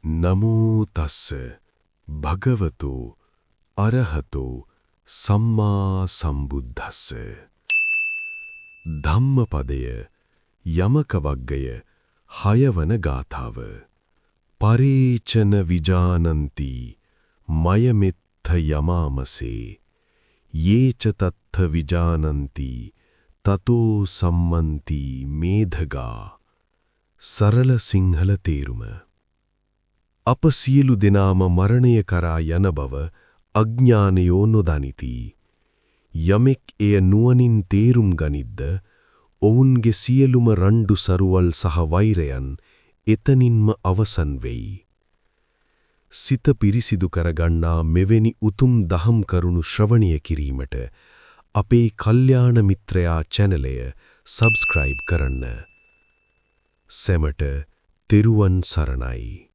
නමෝ තස්ස භගවතු අරහතෝ සම්මා සම්බුද්දස්ස. ධම්මපදය යමක වග්ගය හයවන ගාථාව. පරේචන විජානಂತಿ මයමෙත්ථ යමාමසේ යේච තත්ථ විජානಂತಿ තතෝ සම්මන්ති මේධගා. සරල සිංහල තේරුම. අප සියලු දෙනාම මරණය කරා යන බව අඥානයෝ නොදනිති. යමෙක් එය නුවණින් තේරුම් ගනිද්ද, ඔවුන්ගේ සියලුම රණ්ඩු සරුවල් සහ වෛරයන් එතනින්ම අවසන් වෙයි. සිත පිරිසිදු කරගන්නා මෙවැනි උතුම් දහම් කරුණු ශ්‍රවණය කිරීමට අපේ කල්යාණ මිත්‍රයා චැනලය සබ්ස්ක්‍රයිබ් කරන්න. සැමට තෙරුවන් සරණයි.